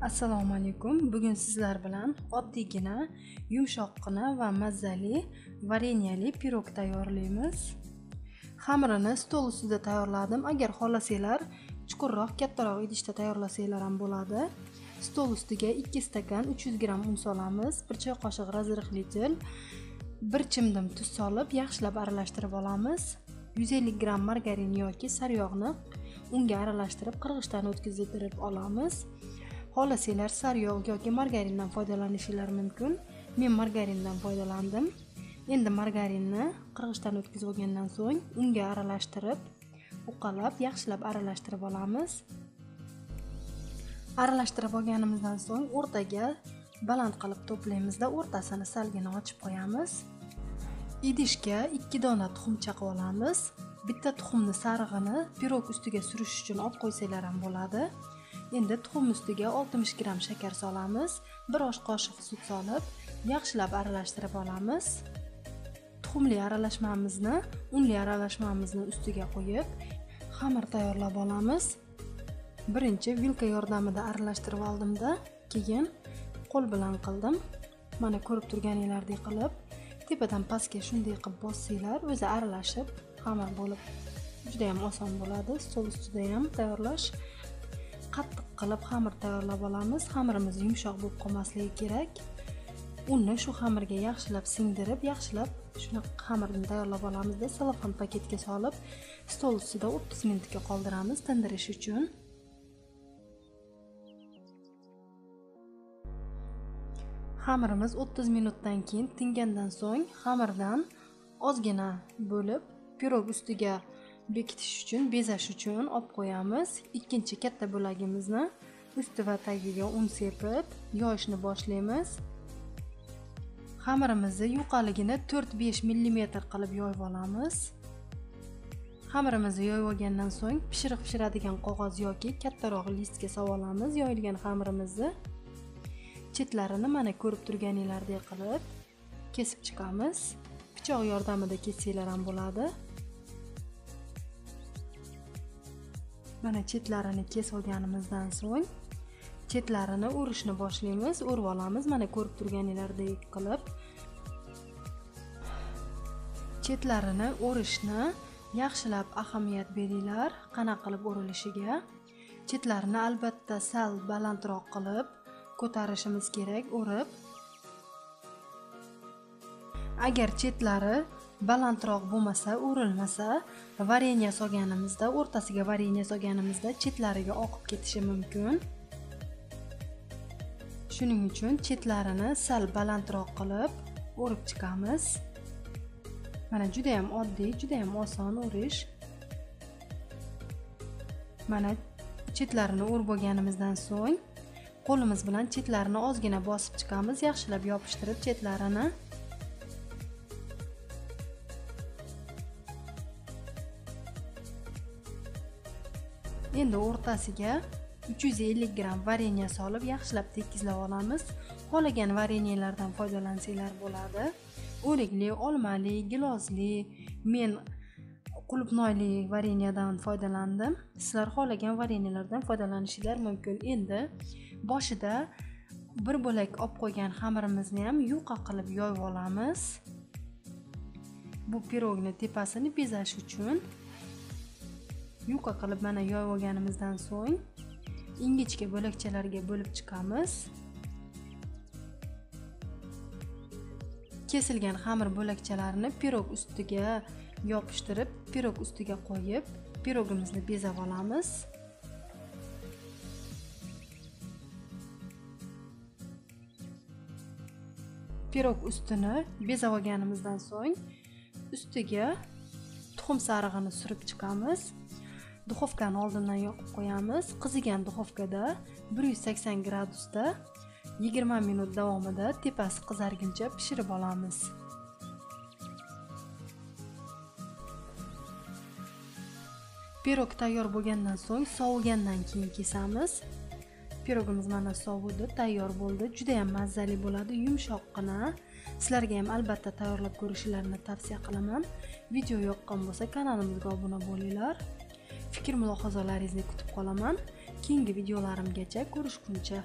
Assalomu alaykum. Bugun sizlar bilan oddiygina, yumshoqqina va mazali varenyali pirog tayyorlaymiz. Xamirini stol ustida tayyorladim. Agar xohlasanglar, chuqurroq, kattaroq idishda tayyorlasanglar ham bo'ladi. Stol ustiga 2 stakan 300 gram un solamiz, 1 choy qoshiq razrixlichil, 1 chimdim tuz solib, yaxshilab aralashtirib olamiz. 150 gram margarin yoki sariyog'ni unga aralashtirib, qirg'ichdan o'tkazib olamiz. Xohlasanglar sariyog' yoki margarindan foydalanishingiz mumkin. Men margarindan foydalandim. Endi margarinni qirg'ichdan o'tkazib olgandan so'ng unga aralashtirib, uqalab, yaxshilab aralashtirib olamiz. Aralashtirib olganimizdan so'ng o'rtaga baland qilib to'playmizda, o'rtasini salgina ochib qo'yamiz. Idishga 2 dona tuxum chaqib olamiz. Bitta tuxumni sarig'ini pirog ustiga surish uchun olib qo'ysanglar ham bo'ladi. Endi tuxum ustiga 60 gram shakar solamiz, 1 osh qoshiq sut solib, yaxshilab aralashtirib olamiz. Tuxumli aralashmamizni unli aralashmamizni ustiga qo'yib, xamir tayyorlab olamiz. Birinchi vilka yordamida aralashtirib oldimda, keyin qo'l bilan qildim. Mana ko'rib turganingizdek qilib, tepadan pastga shunday qilib bossanglar, o'zi aralashib xamir bo'lib juda ham oson bo'ladi. Stol ustida ham tayyorlash. Qattiq qilib xamir tayyorlab olamiz. Xamirimiz yumshoq bo'lib qolmasligi kerak. Unni shu xamirga yaxshilab singdirib, yaxshilab shunaqa xamirni tayyorlab olamizda, selofan paketga solib, stol ustida 30 minutga qoldiramiz tindirish uchun. Xamirimiz 30 minutdan keyin tingandan so'ng xamirdan ozgina bo'lib pirog ustiga bekitish uchun, bezash uchun olib qo'yamiz. Ikkinchi katta bo'lagimizni usti va tagiga un sepib, yoyishni boshlaymiz. Xamirimizni yuqaligini 4-5 mm qilib yoyib olamiz. Xamirimizni yoyib olgandan so'ng pishiriq pishiradigan qog'oz yoki kattaroq listga solib olamiz yoyilgan xamirimizni. Chetlarini mana ko'rib turganingizdek qilib kesib chiqamiz. Pichoq yordamida kessanglar ham bo'ladi. Mana chetlarini kesib olganimizdan so'ng chetlarini o'rishni boshlaymiz, o'rib olamiz. Mana ko'rib turganingizdek qilib chetlarini o'rishni yaxshilab ahamiyat beringlar, qanaqa qilib o'rilishiga. Chetlarini albatta sal balandroq qilib ko'tarishimiz kerak o'rib. Agar chetlari balandroq bo'lmasa, o'rilmasa, varenya solganimizda, o'rtasiga varenya solganimizda chetlariga oqib ketishi mumkin. Shuning uchun chetlarini sal balandroq qilib o'rib chiqamiz. Mana juda ham oddiy, juda ham oson o'rish. Mana chetlarini o'rib olganimizdan so'ng qo'limiz bilan chetlarini ozgina bosib chiqamiz, yaxshilab yopishtirib chetlarini. Endi o'rtasiga 350 gram varenya solib, yaxshilab tekizlab olamiz. Xohlagan varenyalardan foydalansanglar bo'ladi. O'rikli, olmali, gilozli, men qulupnoyli varenyadan foydalandim. Sizlar xohlagan varenyalardan foydalanishingiz mumkin. Endi boshida bir bo'lak olib qo'ygan xamirimizni ham yuqa qilib yoyib olamiz. Bu pirogni tepasini bezash uchun yuqa qilib mana yoyib olganimizdan so'ng ingichka bo'lakchalarga bo'lib chiqamiz. Kesilgan xamir bo'lakchalarini pirog ustiga yopishtirib, pirog ustiga qo'yib, pirogimizni bezab olamiz. Pirog ustini bezab olganimizdan so'ng ustiga tuxum sarig'ini surib chiqamiz. Duxovkani oldindan yoqib qo'yamiz. Qizigan duxovkada 180 gradusda 20 minut davomida tepasi qizarguncha pishirib olamiz. Pirog tayyor bo'lgandan so'ng sovigandan keyin kesamiz. Pirogimiz mana sovidi, tayyor bo'ldi. Juda ham mazali bo'ladi, yumshoqqina. Sizlarga ham albatta tayyorlab ko'rishingizni tavsiya qilaman. Video yoqqan bo'lsa kanalimizga obuna bo'linglar. Fikr mulohazalaringizni kutib qolaman. Keyingi videolarimgacha ko'rishguncha.